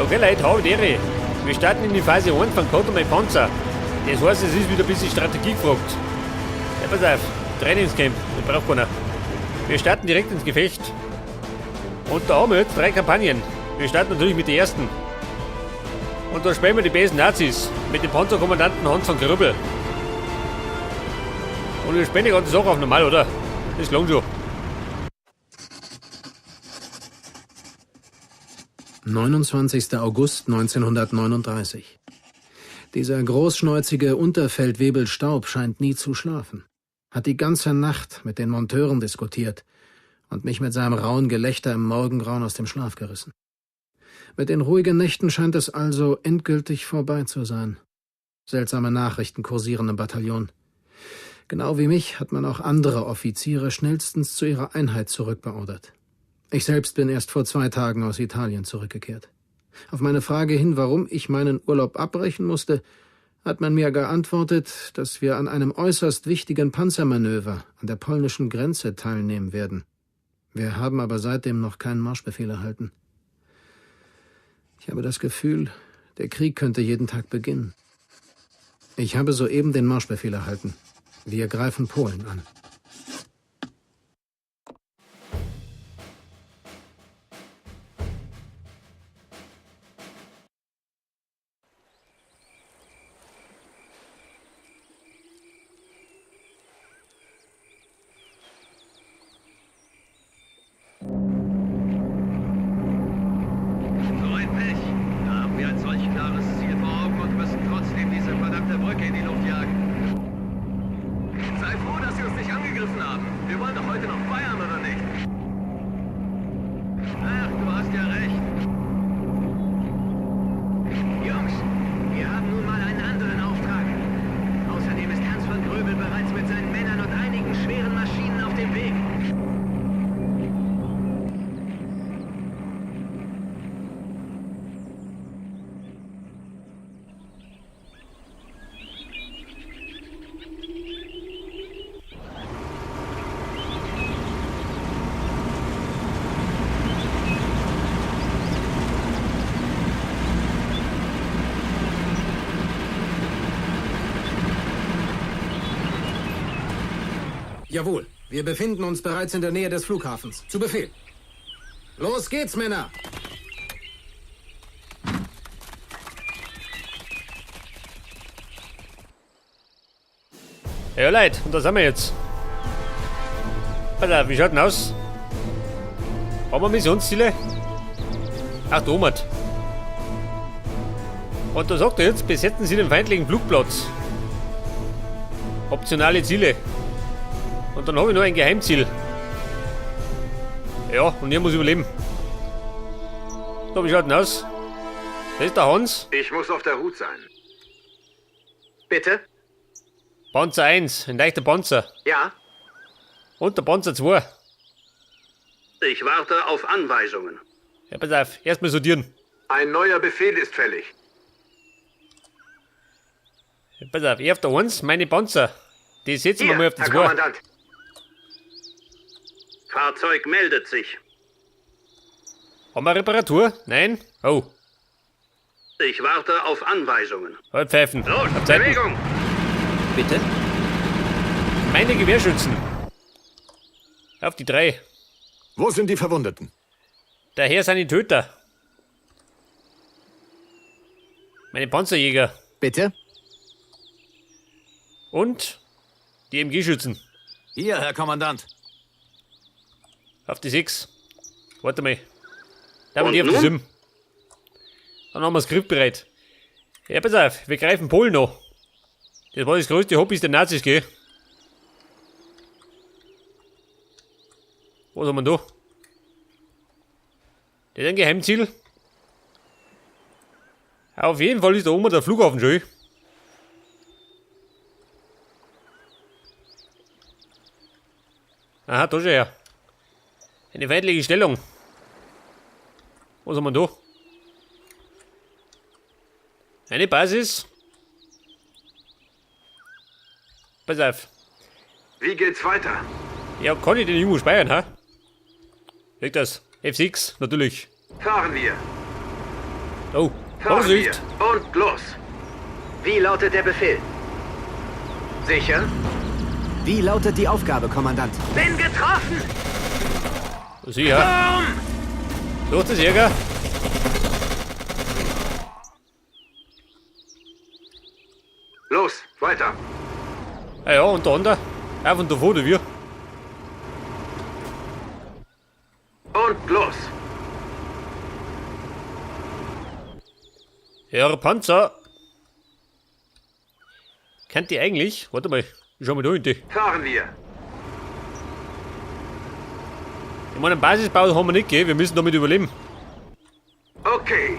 Okay Leute, habe die Ehre. Wir starten in die Phase 1 von Code My Panzer. Das heißt, es ist wieder ein bisschen Strategie gefragt. Ja, pass auf, Trainingscamp, das braucht keiner. Wir starten direkt ins Gefecht. Und da haben wir jetzt 3 Kampagnen. Wir starten natürlich mit der ersten. Und da spielen wir die bösen Nazis mit dem Panzerkommandanten Hans von Gröbel. Und wir spielen die ganze Sache auf normal, oder? Das langt schon. 29. August 1939. Dieser großschnäuzige Unterfeldwebel Staub scheint nie zu schlafen. Hat die ganze Nacht mit den Monteuren diskutiert und mich mit seinem rauen Gelächter im Morgengrauen aus dem Schlaf gerissen. Mit den ruhigen Nächten scheint es also endgültig vorbei zu sein. Seltsame Nachrichten kursieren im Bataillon. Genau wie mich hat man auch andere Offiziere schnellstens zu ihrer Einheit zurückbeordert. Ich selbst bin erst vor 2 Tagen aus Italien zurückgekehrt. Auf meine Frage hin, warum ich meinen Urlaub abbrechen musste, hat man mir geantwortet, dass wir an einem äußerst wichtigen Panzermanöver an der polnischen Grenze teilnehmen werden. Wir haben aber seitdem noch keinen Marschbefehl erhalten. Ich habe das Gefühl, der Krieg könnte jeden Tag beginnen. Ich habe soeben den Marschbefehl erhalten. Wir greifen Polen an. Jawohl, wir befinden uns bereits in der Nähe des Flughafens. Zu Befehl. Los geht's, Männer! Ja, Leute, und da sind wir jetzt. Alter, wie schaut denn aus? Haben wir Missionsziele? Ach, da oben. Und da sagt er jetzt, besetzen Sie den feindlichen Flugplatz. Optionale Ziele. Und dann habe ich noch ein Geheimziel. Ja, und ich muss überleben. So, wie schaut denn aus? Das ist der Hans. Ich muss auf der Hut sein. Bitte? Panzer 1, ein leichter Panzer. Ja. Und der Panzer 2. Ich warte auf Anweisungen. Ja, pass auf, erstmal sortieren. Ein neuer Befehl ist fällig. Ja, pass auf, ich auf der 1, meine Panzer. Die setzen wir Hier, mal auf die Herr 2. Kommandant. Fahrzeug meldet sich. Haben wir Reparatur? Nein? Oh. Ich warte auf Anweisungen. Halt pfeifen. Los, Hab Zeiten. Bewegung! Bitte? Meine Gewehrschützen. Auf die 3. Wo sind die Verwundeten? Daher sind die Töter. Meine Panzerjäger. Bitte? Und die MG-Schützen. Hier, Herr Kommandant. Auf die 6. Warte mal. Da haben Und wir die auf die nun? 7. Dann haben wir das Griff bereit. Ja, pass auf, wir greifen Polen noch. Das war das größte Hobby der Nazis, gell? Was haben wir da? Das ist ein Geheimziel. Auf jeden Fall ist da oben der Flughafen schon. Aha, da schon her. Eine feindliche Stellung. Was haben wir da? Eine Basis. Pass auf. Wie geht's weiter? Ja, kann ich den irgendwo speichern, ha? Kriegt das. F6, natürlich. Fahren wir. Oh, Fahren Vorsicht! wir. Und los. Wie lautet der Befehl? Sicher? Wie lautet die Aufgabe, Kommandant? Bin getroffen! Sicher. Sturm! Sucht das Jäger. Los, weiter. Ah ja, und der andere. Auf und davor, oder wir. Und los. Herr Panzer. Kennt ihr eigentlich? Warte mal, ich schau mal da hinten. Fahren wir. Ich meine, einen Basisbau haben wir nicht, gell? Wir müssen damit überleben. Okay.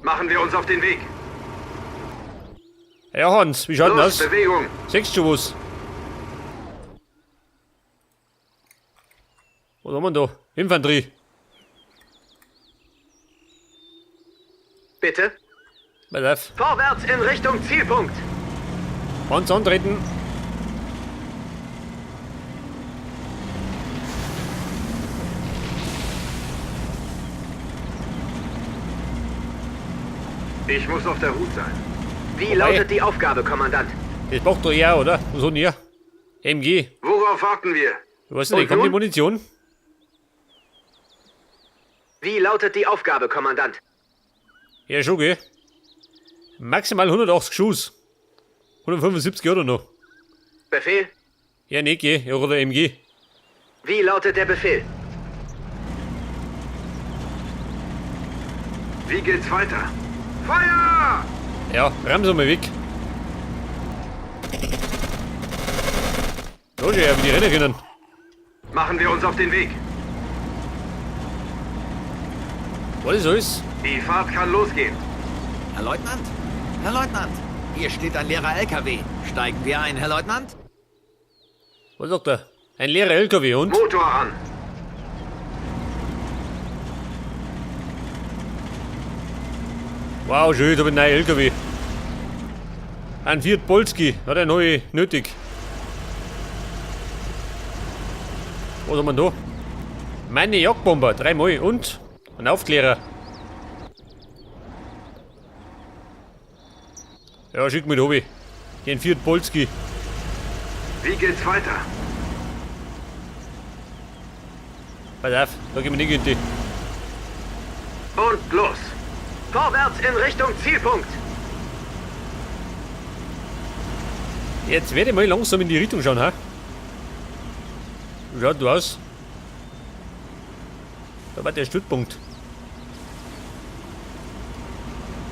Machen wir uns auf den Weg. Ja, Hans, wie schaut denn Los, das? Bewegung. Siehst du schon was? Was haben wir denn da? Infanterie. Bitte? Pass auf. Vorwärts in Richtung Zielpunkt! Hans antreten. Ich muss auf der Hut sein. Wie lautet die Aufgabe, Kommandant? Das macht doch er, oder? Was hat denn er? MG. Worauf warten wir? Ich weiß nicht, Und kommt die nun? Munition? Wie lautet die Aufgabe, Kommandant? Ja, schon, gell? Maximal 180 Schuss. 175 oder noch? Befehl? Ja, nicht, gell? Ja, oder MG. Wie lautet der Befehl? Wie geht's weiter? Feuer! Ja, rammen Sie mal weg. Da schon, ja, wie die rennen können. Machen wir uns auf den Weg. Was ist alles? Die Fahrt kann losgehen. Herr Leutnant? Herr Leutnant, hier steht ein leerer LKW. Steigen wir ein, Herr Leutnant? Was sagt er? Ein leerer LKW und? Motor an. Wow, schön, da hab ich einen neuen LKW. Ein Fiat Polski, hat er neu nötig. Was haben wir denn da? Meine Jagdbomber, dreimal und ein Aufklärer. Ja, schick mich da. Den Fiat Polski. Wie geht's weiter? Pass auf, da gehen wir nicht in die. Und los. Vorwärts in Richtung Zielpunkt! Jetzt werde ich mal langsam in die Richtung schauen, ha? Wie schaut du aus? Da war der Stützpunkt.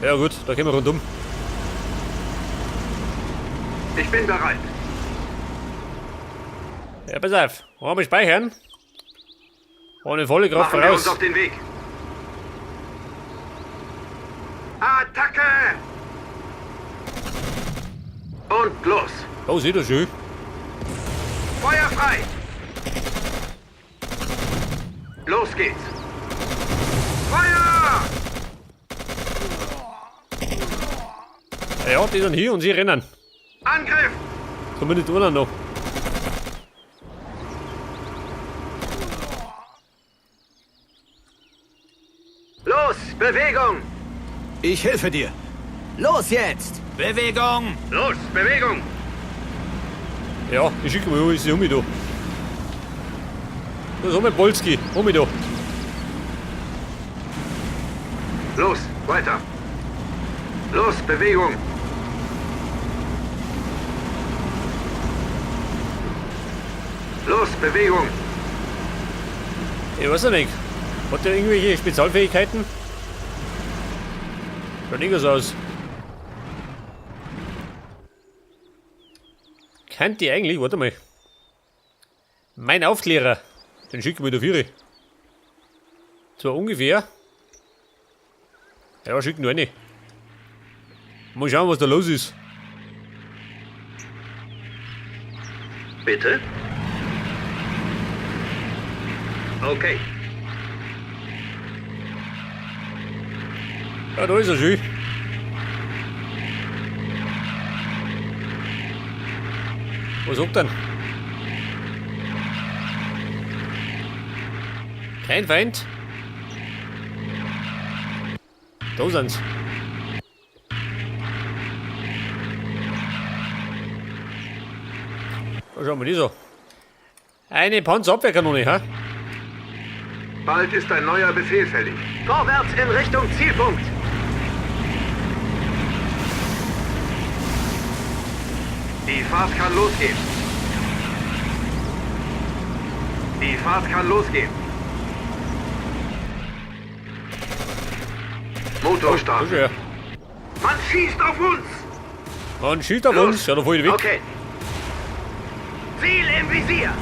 Ja gut, da gehen wir rundum. Ich bin bereit. Ja, pass auf. Einmal speichern. Ohne volle Kraft Machen wir uns voraus. auf den Weg. Attacke! Und los. Oh, seht ihr schön. Feuer frei! Los geht's! Feuer! Ja, die sind hier und sie rennen. Angriff! Zumindest einer noch. Los, Bewegung! Ich helfe dir. Los jetzt! Bewegung! Los, Bewegung! Ja, ich schicke mal alles um mich da. Da ist einmal Polski. Um mich da. Los, weiter! Los, Bewegung! Los, Bewegung! Ich weiß ja nicht. Hat der irgendwelche Spezialfähigkeiten? Schaut nicht so aus. Kennt die eigentlich? Warte mal. Mein Aufklärer. Den schicken wir da vier. Zwar ungefähr. Ja, schicken nur eine. Mal schauen, was da los ist. Bitte? Okay. Ja, da ist er schön. Was sagt denn? Kein Feind. Da sind's. Da schauen wir die so. Eine Panzerabwehrkanone, ha? Bald ist ein neuer Befehl fällig. Vorwärts in Richtung Zielpunkt! Die Fahrt kann losgehen. Die Fahrt kann losgehen. Motor starten. Ja. Man schießt auf uns! Man schießt auf uns. Ja, da fahr ich weg. Okay. Ziel im Visier!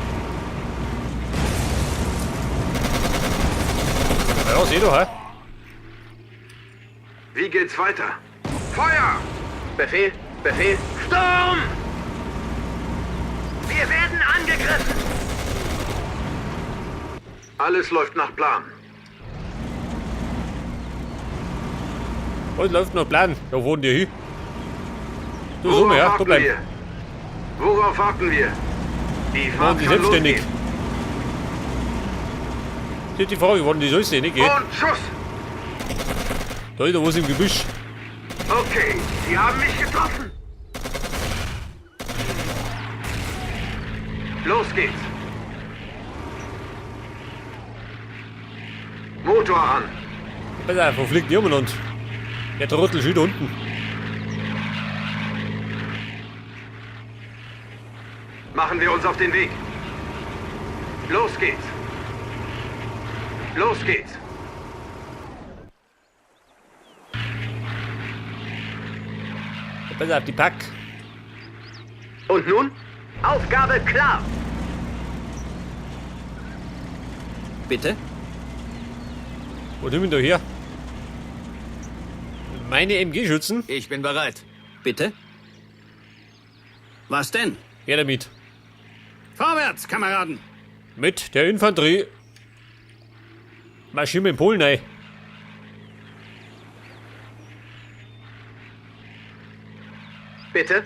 Ja, seh doch, hä? Wie geht's weiter? Feuer! Befehl, Befehl, Sturm! Wir werden angegriffen! Alles läuft nach Plan. Was läuft nach Plan? Da wohnen die hin. Du, so Worauf ja, da warten bleib. wir? Worauf warten wir? Die Waren Fahrt die kann selbstständig? losgehen. Das ist die Frage, waren die selbstständig, gell? Und Schuss! Da ist doch was im Gebüsch. Okay, sie haben mich getroffen. Los geht's. Motor an. Pass auf, wo fliegt die umeinander? Der Trottel ist wieder unten. Machen wir uns auf den Weg. Los geht's. Los geht's. Pass auf, die Pack. Und nun? Aufgabe klar! Bitte? Wo sind wir da her? Meine MG-Schützen? Ich bin bereit. Bitte? Was denn? Her damit. Vorwärts, Kameraden! Mit der Infanterie. Marschieren wir in Polen rein. Bitte?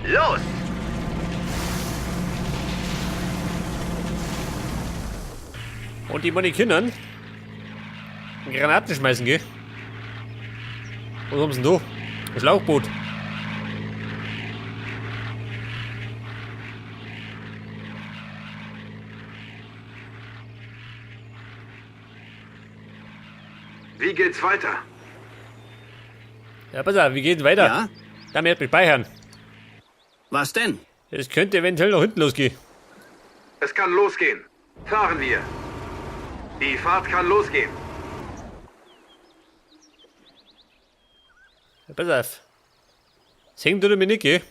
Los! Und die meine Kindern Granaten schmeißen, gell? Was haben sie denn da? Ein Schlauchboot. Wie geht's weiter? Ja, pass auf, wie geht's weiter? Ja? Da wird mich speichern. Was denn? Es könnte eventuell nach hinten losgehen. Es kann losgehen. Fahren wir. Die Fahrt kann losgehen. Ja, pass auf. Das hängt unter mir nicht, gell?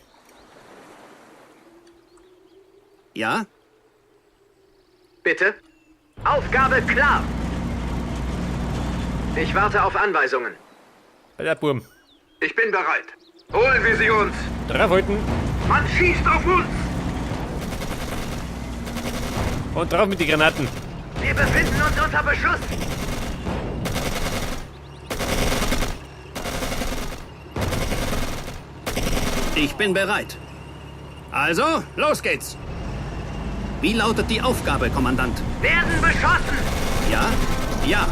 Ja? Bitte? Aufgabe klar! Ich warte auf Anweisungen. Pass auf, Burm. Ich bin bereit. Holen wir sie uns. Draufhalten Man schießt auf uns. und drauf mit den Granaten. Wir befinden uns unter Beschuss! Ich bin bereit. Also, los geht's! Wie lautet die Aufgabe, Kommandant? Werden beschossen! Ja? Ja.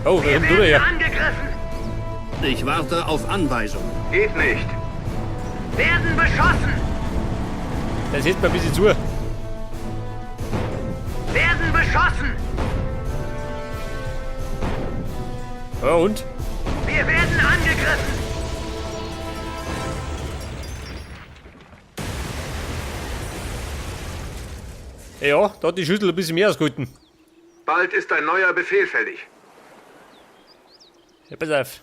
Oh, da Wir kommt du werden her. angegriffen! Ich warte auf Anweisungen. Geht nicht. Werden beschossen! Das setzt mal ein bisschen zu. Werden beschossen! Ja, und? Wir werden angegriffen! Ja, da hat die Schüssel ein bisschen mehr ausgehalten. Bald ist ein neuer Befehl fällig. Ja, pass auf.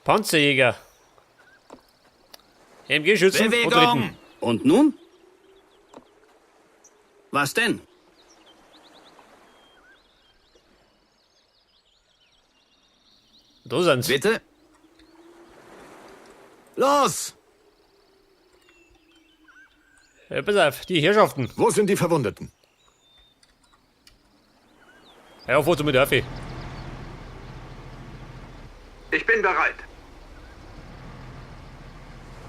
Panzerjäger. MG-Schützen und Bewegung! Dritten. Und nun? Was denn? Da sind's. Bitte? Los! Ja, pass auf, die Herrschaften. Wo sind die Verwundeten? Ja, fahr mit auf. Ich bin bereit.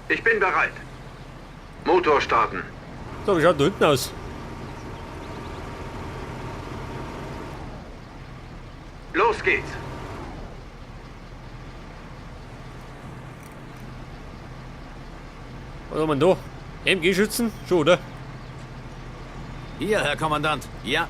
Ich bin bereit. Motor starten. So, wie schaut da hinten aus? Los geht's. Was haben wir denn da? MG-Schützen? Schon, oder? Hier, Herr Kommandant. Ja.